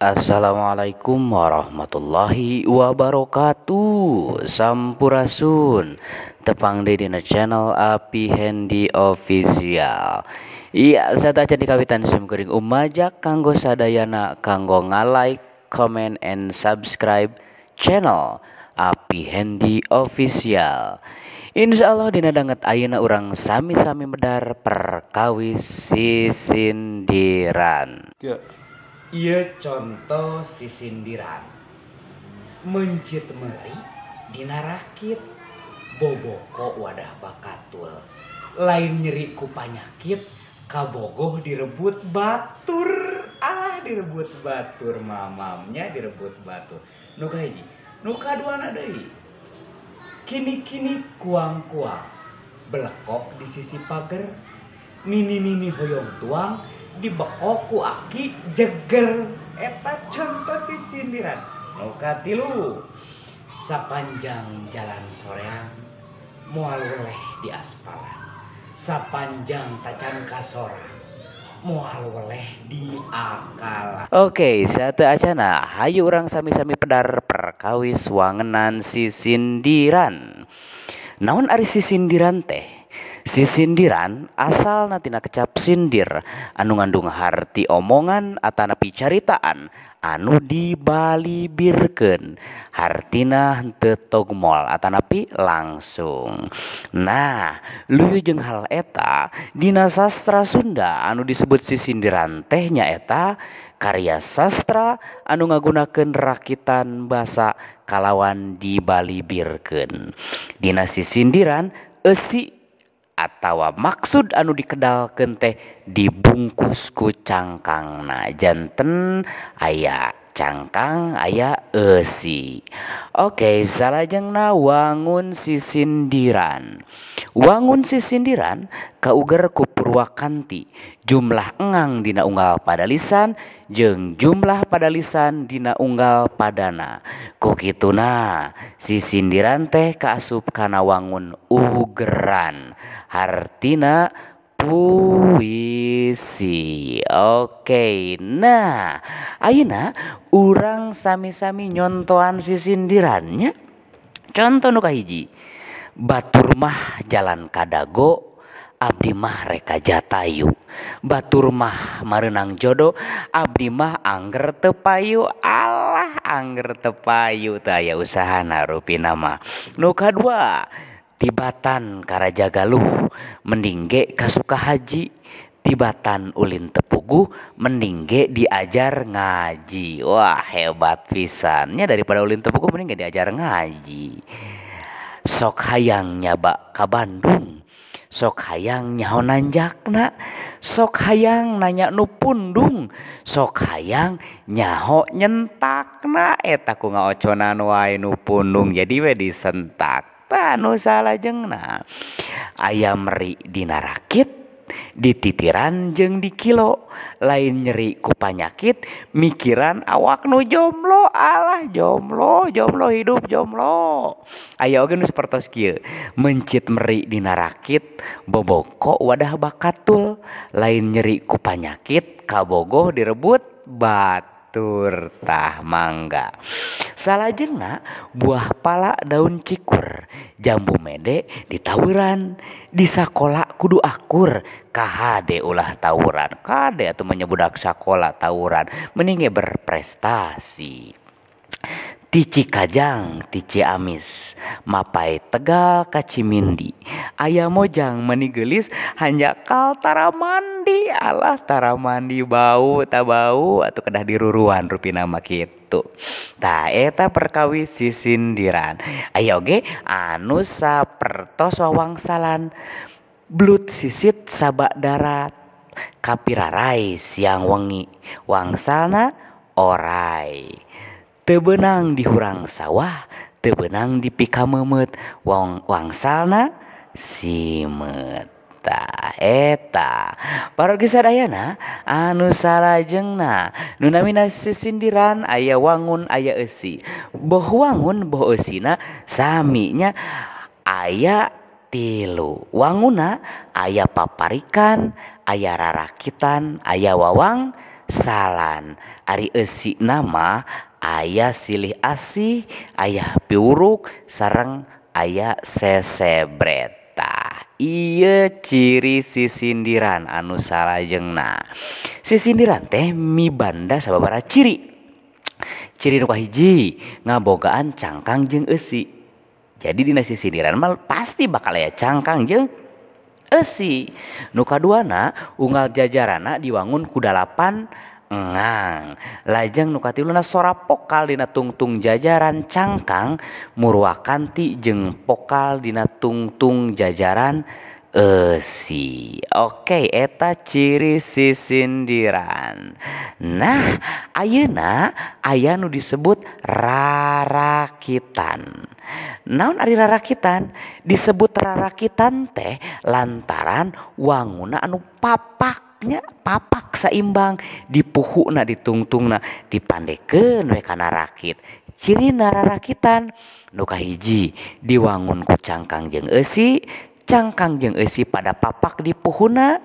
Assalamualaikum warahmatullahi wabarakatuh. Sampurasun. Tepang deui dina channel Api Hendi Official. Iya, sateuacan di kawitan sim kuring umajak kanggo sadayana kanggo nga-like, comment, and subscribe channel Api Hendi Official. Insya Allah dina danget ayeuna urang sami-sami medar perkawis sisindiran. Ya. Ieu contoh sisindiran. Mencit meri dina rakit, boboko wadah bakatul. Lain nyeri ku panyakit, kabogoh direbut batur. Ah, direbut batur mamamnya direbut batur. Nu kahiji, nu kaduana deui. Kini-kini kuang-kuang, belekok di sisi pager. Nini-nini hoyong tuang, dibekok ku aki jeger. Eta contoh sisindiran. Nu katilu, sapanjang jalan soreang moal weleh di aspalan. Sapanjang tacan kasora moal weleh di akalan. Oke, sateuacana hayu urang sami-sami pedar perkawis wangenan sisindiran. Naon ari sisindiran teh? Sisindiran asalna tina kecap sindir anu ngandung harti omongan atanapi caritaan anu dibalibirkeun, hartina henteu togmol atanapi langsung. Nah, luyu jeung hal eta dina sastra Sunda anu disebut sisindiran teh nyaeta karya sastra anu ngagunakeun rakitan basa kalawan dibalibirkeun. Dina sisindiran eusi atawa maksud anu dikedalkeun teh dibungkus ku cangkangna, janten aya cangkang aya eusi. Oke, salajengna wangun sisindiran. Wangun sisindiran kauger ku purwakanti, jumlah engang dina unggal padalisan jeung jumlah padalisan dina unggal padana. Ku kituna sisindiran teh kaasup kana wangun ugeran, hartina puisi. Oke, nah ayeuna urang sami-sami nyontoan sisindirannya. Contoh nu kahiji, batur mah jalan kadago, abdi mah rek ka Jatayu. Batur mah mareunang jodoh, abdi mah angger teu payu. Alah, angger teu payu teu aya usahana rupina mah. Nu kadua, tibatan ka Raja Galuh mending ge ka Sukahaji. Tibatan ulin tepuguh mending ge diajar ngaji. Wah, hebat pisannya, daripada ulin tepuguh mending ge diajar ngaji. Sok hayang nyaba ka Bandung, sok hayang nyaho nanjakna, sok hayang nanya nu pundung, sok hayang nyaho nyentakna. Eta ku ngaoconan wae nu pundung jadi we disentak. Nu salajengna aya meri dina rakit, dititiran jeung di kilo. Lain nyeri ku panyakit, mikiran awak nu jomblo. Alah, jomblo, jomblo hidup jomblo. Aya oge nu sapertos kieu, mencit meri dina rakit, boboko wadah bakatul. Lain nyeri ku panyakit, kabogoh direbut batur. Tah mangga. Salajengna buah pala daun cikur, jambu mede ditawuran, di sakola kudu akur, kahade ulah tawuran. Kade atuh menyebudak sakola tawuran, mending ge berprestasi. Ti Cikajang ti Ciamis, mapai Tegal ka Cimindi, aya mojang meni geulis hanjakal tara mandi. Alah, tara mandi bau ta bau atuh kedah diruruan rupina mah kitu. Tah eta perkawis sisindiran. Aya oge anu sapertos wawangsalan, belut sisit sabak darat, kapirarai siang wengi, wangsalna orai. Teu beunang di hurang sawah, teu beunang di pikameumeut, wangsalna simeut. Tah eta parogi sadayana anu salajengna nu namina sisindiran aya wangun aya eusi. Boh wangun boh eusina saminya aya tilu. Wanguna aya paparikan, aya rarakitan, aya wawang Wangsalan. Ari eusi nama aya silih asih, aya piwuruk sareng aya sesebret. Tah, ieu ciri sisindiran anu salajengna. Sisindiran teh mibanda sababaraha ciri. Ciri nu kahiji ngabogaan cangkang jeung eusi. Jadi dina sisindiran mah pasti bakal aya cangkang jeung eusi. Nu kaduana unggal jajarana diwangun ku 8 engang. Lajeng nu katiluna sora pokal dina tungtung jajaran cangkang murwakanti jeung pokal dina tungtung jajaran eusi. Oke, eta ciri sisindiran. Nah, ayeuna aya nu disebut rarakitan. Naon ari rarakitan? Disebut rarakitan teh lantaran wanguna anu papak nya, papak saimbang dipuhuna ditungtungna dipandekeun we kana rakit. Cirina rarakitan nu kahiji diwangun ku cangkang jeung eusi, cangkang jeung eusi pada papak dipuhuna,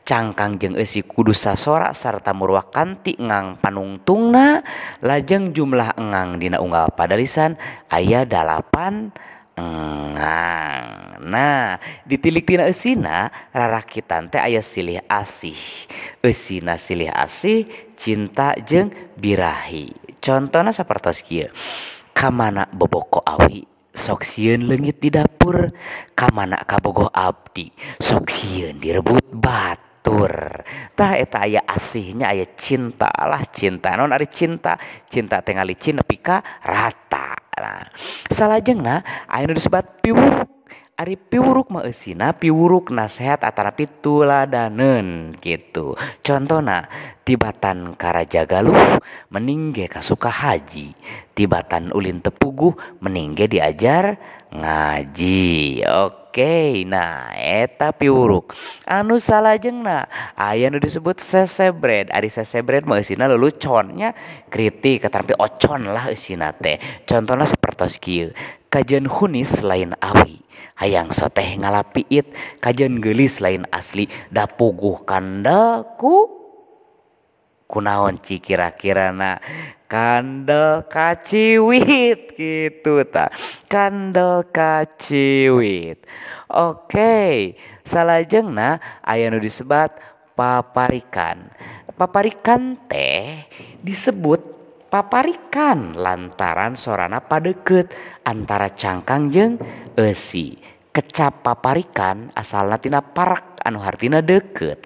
cangkang jeung eusi kudu sasora sarta murwakanti ngang panungtungna, lajeng jumlah engang dina unggal padalisan aya 8 engang. Nah, ditilik tina eusina rarakitan teh aya silih asih. Eusina silih asih, cinta jeung birahi. Contona sapertos kieu. Kamana boboko awi sok sieun leungit di dapur, kamana kabogoh abdi sok sieun direbut batur. Tah eta aya asihnya, aya cinta lah, cinta. Naon ari cinta? Cinta teh ngalicin nepi ka rata. Nah, salajengna aya nu disebat piwuruk. Ari piwuruk mah eusina piwuruk nasehat atanapi tuladaneun gitu. Contona tibatan Karaja Galuh mending ge ka Sukahaji, tibatan ulin tepuguh mending ge diajar ngaji. Oke, nah eta piwuruk. Anu salajengna aya nu disebut sesebred. Ari sesebred mah eusina leluconnya, kritik atanapi ocon lah eusina teh. Contona sapertos kieu. Kajeun hunis lain awi, hayang soteh ngalapiit, kajeun geulis lain asli, dapuguh kandel ku kunaon ci kira-kirana kandel kaciwit gitu ta, kandel kaciwit. Oke, salajengna aya nu disebat paparikan. Paparikan teh disebut paparikan lantaran sorana padeukeut antara cangkang jeung eusi. Kecap paparikan asalna tina parak anu hartina deukeut.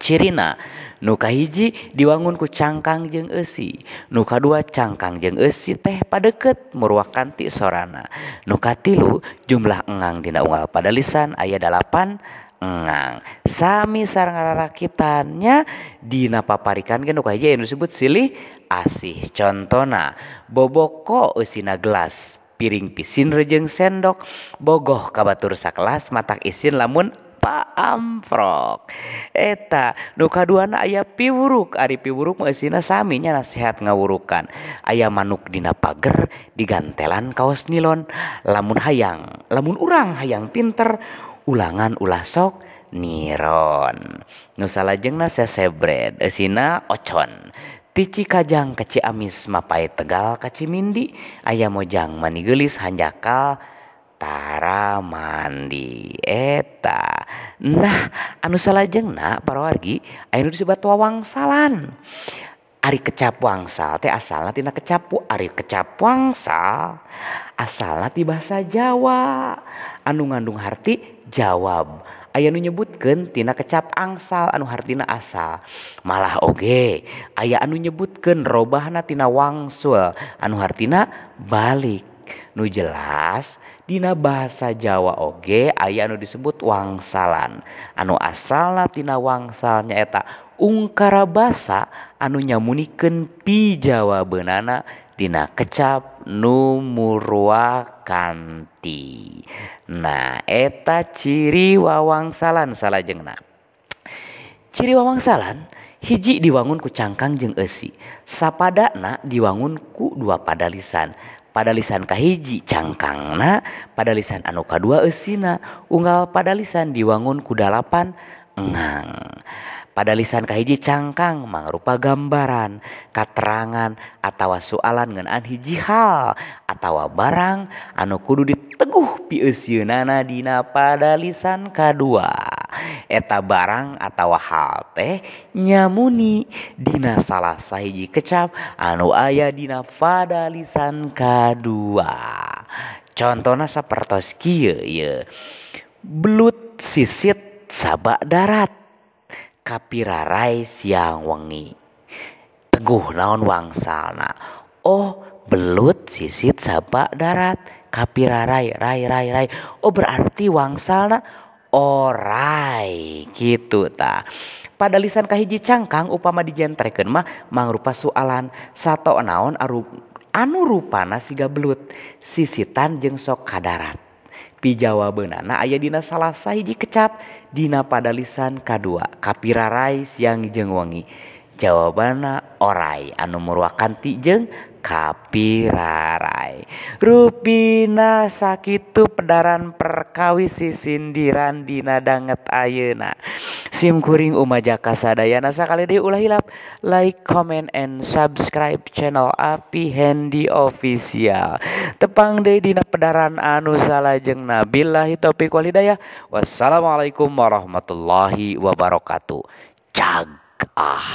Cirina nu kahiji diwangun ku cangkang jeung eusi, nu kadua cangkang jeung eusi teh padeukeut murwakanti sorana, nu katilu jumlah engang dina unggal padalisan aya 8 engang. Sami sareng rarakitannya dina paparikan ge nu kahiji anu disebut silih asih. Contona boboko eusina gelas, piring pisin rejeung sendok, bogoh ka batur sakelas matak isin lamun paamprok. Eta nu kaduana aya piwuruk. Ari piwuruk mah eusina sami nya nasihat ngawurukan. Aya manuk dina pager digantelan kaos nilon, lamun hayang, lamun urang hayang pinter ulangan ulah sok niron. Nu salajengna sesebred eusina ocon. Ti Cikajang ka Ciamis mapai Tegal ka Cimindi, aya mojang mani geulis hanjakal tara mandi. Eta. Nah, anu salajengna para wargi aya nu disebat wawangsalan. Ari kecap wangsal teh asalna tina kecapu. Ari kecap wangsal asalna ti bahasa Jawa anu ngandung harti jawab. Aya nu nyebutkeun tina kecap angsal anu hartina asal. Malah oge aya anu nyebutkeun robahna tina wangsul anu hartina balik. Nu jelas dina bahasa Jawa oge aya anu disebut wangsalan anu asalna tina wangsal nyaeta ungkara basa anu nyamunikeun pijawabeunana dina kecap nu murwakanti. Nah, eta ciri wawangsalan salajengna. Ciri wawangsalan hiji diwangun ku cangkang jeung eusi, sapadana diwangun ku dua padalisan. Padalisan kahiji cangkangna, padalisan anu kadua eusina. Unggal padalisan diwangun ku 8 engang. Padalisan kahiji cangkang mangrupa gambaran, katerangan atawa soalan ngeunaan hiji hal atawa barang anu kudu diteguh pieusieunnana dina padalisan kadua. Eta barang atawa hal teh nyamuni dina salah sahiji kecap anu aya dina padalisan kadua. Contona sapertos kieu ieu. Belut sisit sabak darat kapirarai siang wengi. Teguh naon wangsalna? Oh, belut sisit sabak darat kapirarai rai rai rai. Oh, berarti wangsalna orai gitu ta. Padalisan kahiji cangkang upama dijentrekeun mah mangrupa soalan sato naon anu rupana siga belut sisitan jeung sok kadarat. Pijawabeunana aya dina salah sahiji kecap dina padalisan kadua kapirarai siang jeung wengi. Jawabanna orai anu murwakanti jeung kapirarai. Rupina sakitu pedaran perkawis sisindiran dina danget ayeuna. Sim kuring umajaka sadayana sakali deui ulah hilap like, comment, and subscribe channel Api Hendy Official. Tepang deui dina pedaran anu salajengna. Billahi taufiq wal hidayah. Wassalamualaikum warahmatullahi wabarakatuh. Cag ah.